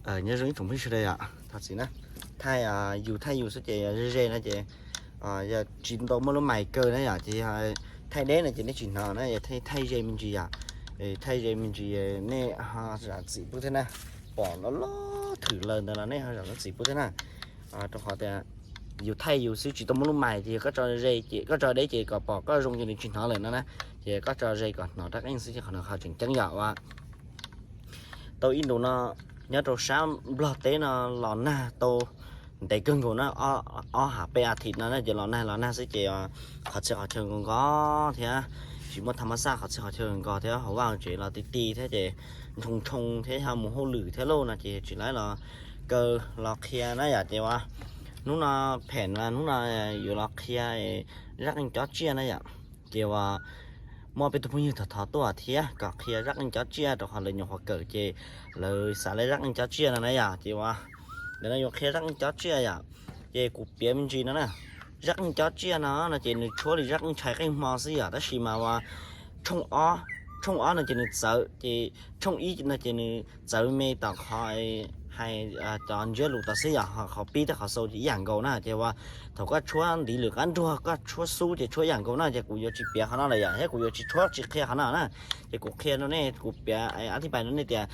Nyob zoo ib tsoom phooj ywg sawv daws yom, thov txim na. Thaij, yus thaij yus xwb ces ze ze no ces yog tsis tau muaj lub mais kawg na yom, ces yog thaij deb no ces nej tsis hnov na, yog thaij, thaij ze me ntsis yom, thaij ze me ntsis nej ho zam txim pub thiab na. Pom loj loj thwm lawm ntawd los nej ho zam lub txim pub thiab na. Rau qhov tias yus thaij yus xwb tsis tau muaj lub mais ces koj tso ze ces, koj tso deb ces kom pom koj zoo ces nws tsis hnov lawm no na. Ces koj tso ze kom hnov rab qeej xwb ces qhov no qhov tseem ceeb yom. Ua tau ib ntus no nyob rau sab Nplog teb no los nag tau ntev kawg nkaus na, ob hav peb a thiv no na ces los nag los nag xwb ces qhov txhia qhov chaw nkaus nkaus thiab tsis muaj tham mas xaj, qhov txhia qhov chaw nkaus thiab hauv vaj hauv tsev los ti ti thiab ces ntshoo ntshoo thiab yog mus hauj lwm thiab lauj no ces tsis laib los kaw los qhia na yom. Ces ua hnub no phem mas hnub no yuav los qhia zaj qeej cob tsiaj na yom. Ces ua muaj peb tug phooj ywg thov thov tuaj thiab kom qhia zaj qeej cob tsiaj rau qhov lawv nyuam qhuav kawm ces lawv xav lawv zaj qeej cob tsiaj no na yom. Ces ua ntawm no yuav qhia zaj qeej cob tsiaj yom. Ces kuv piav me ntsis no na, zaj qeej cob tsiaj no no ces nws tshuab li zaj qeej ntshai qeej hmo xwb yom, tab sis mas ua tshooj ob no ces nws txawv, ces tshooj ib no ces nws txawv me tom qhov hais cov ntsiab lus tod xwb yom, qhov pib thiab qhov xaus ces ib yam nkaus na. Ces ua thaum koj tshuab ntiv lwm qab nruag koj tshuab xub ces tshuab ib yam nkaus na, ces kuv yuav tsis piav qhov no lawm yom, thiab kuv yuav tsis tshuab tsis qhia qhov no na. Ces kuv qhia rau nej, kuv piav a thib pais rau nej tias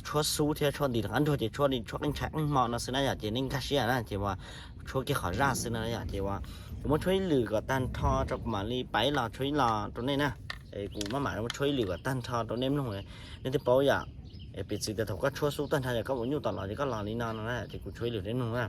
tshuab xub thiab tshuab ntiv lwm qab nruag ces tshuab li tshuab qeej ntshai qeej hmo no xwb na yom, ces nej nkag siab na. Ces ua tshuab kiag qhov zaj xwb no yom. Ces ua kuv muab tshuab ib lwm kom tag nrho rau kuv mam li pais los tshuab ib los rau nej na. Kuv maj mam muab tshuab ib lwm kom tag nrho rau nej mloog, nej thiaj paub yom. Piv txwv tias thaum koj tshuab xub tag nrho yog koj ua nyuj tom los ces koj los li no no na, ces kuv tshuab ib lwm rau nej mloog na.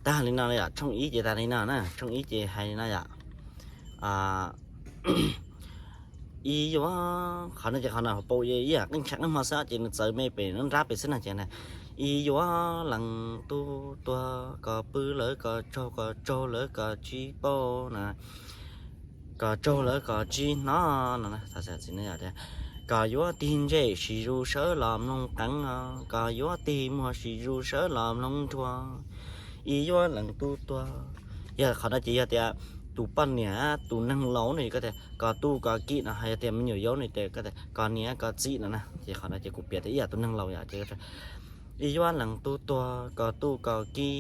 tag li no yom, tshooj ib ces tag li no na, tshooj ib ces hais li no yom. Ib yuav, qhov no ces qhov no pau ib yam qeej tshav qeej hmo xwb ces nws txawv me pem nruab nrab pem xwb no ces, ib yuav leej tub tuag kom pw lawv kom tsaug kom tsaug lawv kom tsis paub na, kom tsaug lawv kom tsis hnov no. Kom yuav tig ntsej sim zus sawv los mloog qeeb no, kom yuav tig muag sim zus sawv los mloog nruas. Ib yuav leej tub tuag, yog qhov no ces yog tias tus poj niam tus neeg laus no koj tias kom tub kom ki no, yog tias me nyuam yaus no tias koj tias kom niam kom txiv no na, ces qhov no ces kuv piav tias ib yam tus neeg laus yom. Ib yuav leej tub tuag kom tub kom ki,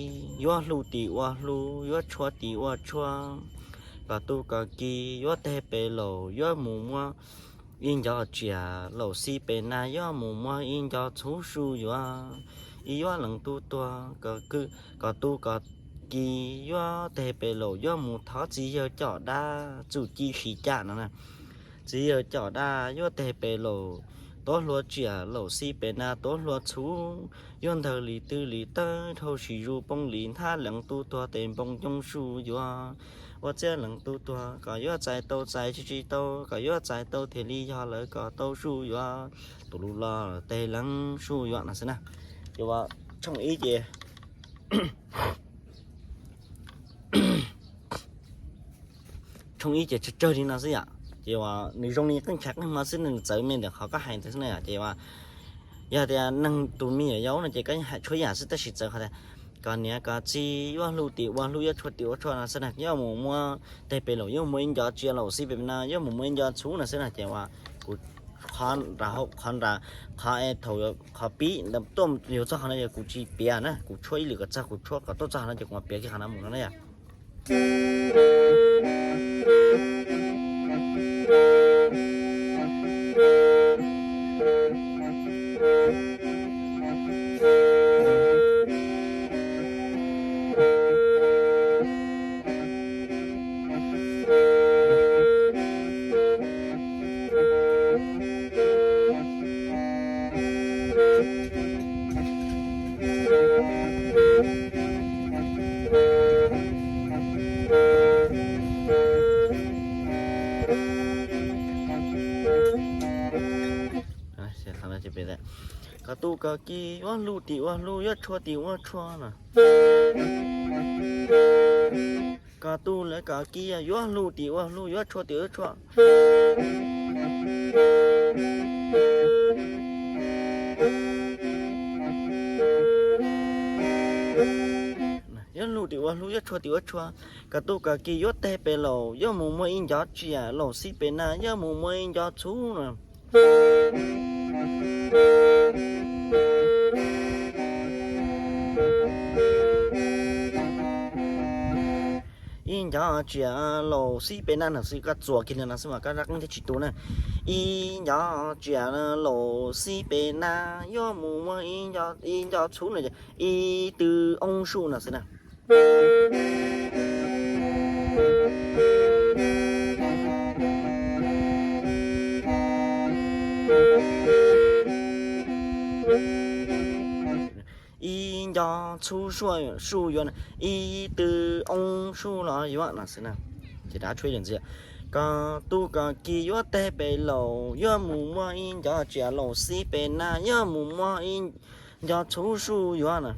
yuav hlub tim ua hlub, yuav tshua tim ua tshua, kom tub kom ki, yuav teg pem laus yuav mus muab ib nco tsiaj, laus xib pem nas yuav mus muab ib nco txhuv su yuav. Ib yuav leej tub tuag kom tub kom ki, yuav teg pem laus yuav mus thov txiv yawg coj dab txuj ci sim caj no na. Txiv yawg coj dab yuav teg pem laus, tuav hlua tsiaj, laus xib pem nas tuav hlua txhuv, yuav ntawg li twg li tawg dhau sim zus poob li nthab leej tub tuag tes npoo coob su yuav. Ua txiab leej tub tuag kom yuav txais tau txais tsis tsis tau, kom yuav txais tau thiaj li yog lawv kom tau su yuav, tus lus los teg leej su yuav no xwb na. Ces tshooj ib ces tshooj ib ces tsawg tsawg li no xwb yom. Ces nws zoo li qeej tshav qeej hmo xwb, nws txawv me ntawm qhov koj hais ntawd xwb na yom. Ces yog tias neeg tus me nyuam yaus no ces koj yeej hais tshuav yam xwb, tab sis txawv qhov tias kom niam kom txiv yuav hlub tim ua hlub, yuav tshua tim ua tshua no xwb na, yuav mus muab teg pem laus yuav mus muab ib nco tsiaj, laus xib pem nas yuav mus muab ib nco txhuv no xwb na. Ces kuv qhov nra, qhov nra, qhov thaum qhov pib tuaj yus txog qhov no yog kuv tsis piav na, kuv tshuab ib lwm kom txog, kuv tshuab kom tuaj txog qhov no ces kuv mam piav kiag qhov no mus no na yom. Kom tu kom ki yuav hlub tim ua hlub yuav tshua tim ua tshua no. Kom tu lawv kom ki yuav hlub tim ua hlub yuav tshua tim ua tshua. Yuav hlub tim ua hlub yuav tshua tim ua tshua. Kom tu kom ki yuav teg pem laus yuav mus muaj ib nco tsiaj, laus xib pem nas yuav mus muaj ib nco txhuv no. Ib nco tsiaj laus xib pem nas no xwb, koj txuas kiag li no xwb mas koj rab qeej thiaj tsis tu na. Ib nco tsiaj laus xib pem nas yuav mus muaj ib nco txhuv no, ib tw oob suj no xwb na. Ib nco txhuv suj yuav, ib tw oob suj los yuav no xwb na. Ces rov tshuab ib lwm ntxiv. Kom tu kom ki yuav teg pem laus yuav mus muaj ib nco tsiaj, laus xib pem nas yuav mus muaj ib nco txhuv suj yuav no.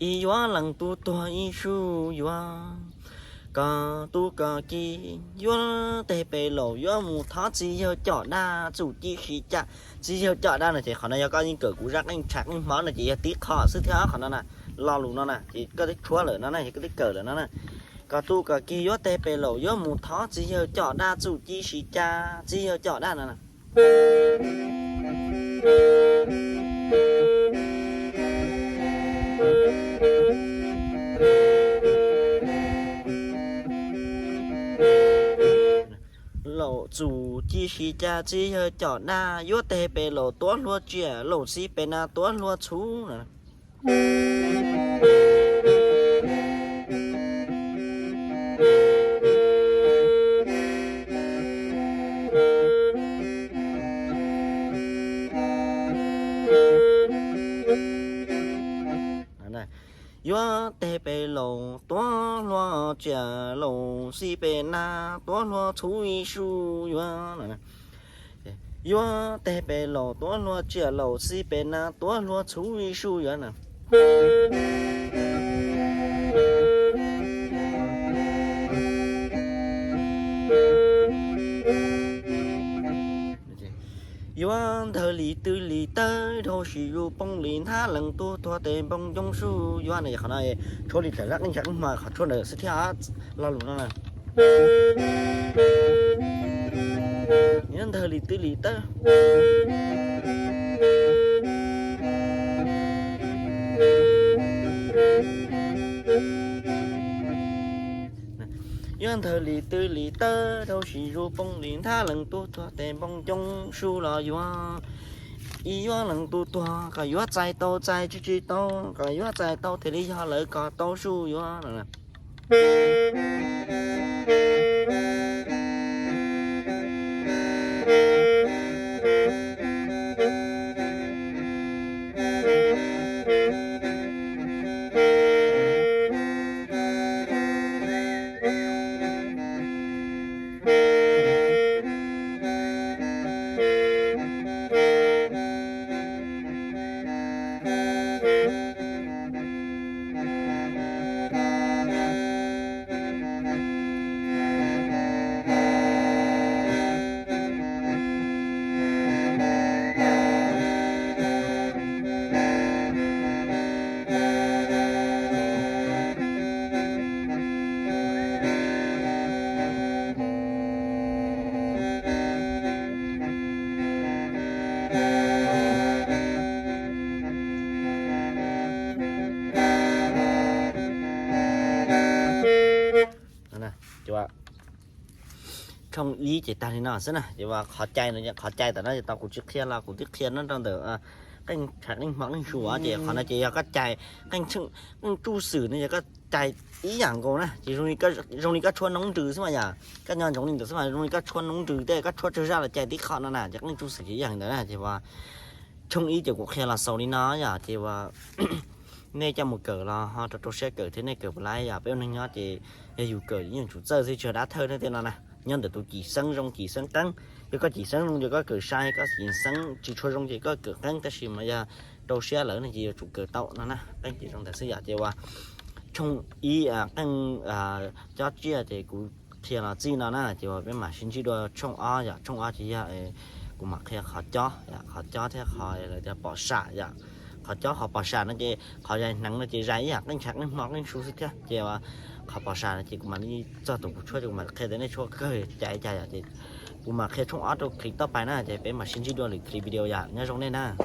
Ib yuav leej tub tuag ib suj yuav. Kom tu kom ki yuav teg pem laus yuav mus thov txiv yawg coj dab txuj ci sim caj. Txiv yawg coj dab no ces qhov no yog koj yeej kawm kuv zaj qeej tshav qeej hmo no ces yog tib qho xwb thiab qhov no na. Lo lus no na ces koj twb tshuab lawm no na, yog koj twb kawm lawm no na. Kom tu kom ki yuav teg pem laus yuav mus thov txiv yawg coj dab txuj ci sim caj, txiv yawg coj dab no na. Laus txuj ci Ib sim cas txiv yawg com dab, yuav teg pem laus tuav hlua tsiaj, laus xib pem nas tuav hlua txhuv no. Yuav teg pem laus tuav hlua tsiaj, laus xib pem nas tuav hlua txhuv ib su yuav. Yuav teg pem laus tuav hlua tsiaj, laus xib pem nas tuav hlua txhuv ib su yuav na. Yuav ntawg li twg li tawb, dhau sim zus poob li nthab, leej tub tuag tes npoo ncoo su yuav na. Qhov no tshuab li tawm zaj qeej tshav qeej hmo, qhov tshuab ntawd xwb thiab lo lus no na. Yuav ntawg li twg li tawb, yuav ntawg li twg li tawb, dhau sim zus poob li nthab, leej tub tuag tes npoo ncoo su los yuav. Ib yuav leej tub tuag kom yuav txais tau, txais tsis tsis tau kom yuav txais tau thiaj li yog lawv kom tau su yuav. Tshooj ib ces tag li no xwb na. Ces qhov cai no, qhov cai tam no tau kuv tsis qhia los kuv twb qhia no rau ntawm qeej tshav qeej hmo qeej su ces qhov no ces yog koj cai qeej tsuj xwm no yog koj cai ib yam nkaus na. Ces zoo li koj tshuab noob nrws xwb mas yom, koj nco ntsoov li ntawd xwb mas zoo li koj tshuab noob nrws tej, koj tshuab tsawg zaj los cai tib qho no na. Ces qeej tsuj xwm ces ib yam ntawd na. Ces ua tshooj ib ces kuv qhia los xaus li no yom. Ces ua nej coj mus kawm los ho rau rau siab kawm thiab, nej kawm puas laib yom. Peb ua neeg nyob ces yog yus kawm yeej tsum txawj xwb, tsis yog dab thawj nej tej no na. Nyob ntawm tus cim xeeb zoo cim xeeb qeeb. Yog koj cim xeeb zoo ces koj kawm sai, koj cim xeeb tsis tshua zoo ces koj kawm qeeb, tab sis mas yog rau siab lawm no ces yuav tsum kawm tau no na. Qeej ces zoo ntawd xwb yom. Ces ua tshooj ib qeej cob tsiaj ces kuv qhia los txij no na. Ces ua peb mam sib ntsib dua tshooj ob yom. Tshooj ob ces yog kuv mam qhia qhov cob, qhov cob thiab qhov lawv tias pom sam yom. Qhov cob qhov pom sam no ces qhov zais hneev no ces zais ib yam qeej tshav qeej hmo qeej su xwb thiab. Ces qhov pom sam no ces kuv mam li txog tus kuv tshuab ces kuv mam qhia tias nej tshuab kawg cai cas yom. Ces kuv mam qhia tshooj ob rau clip toj pais na. Ces peb mam sib ntsib dua lwm clip video yom. Nyob zoo nej na.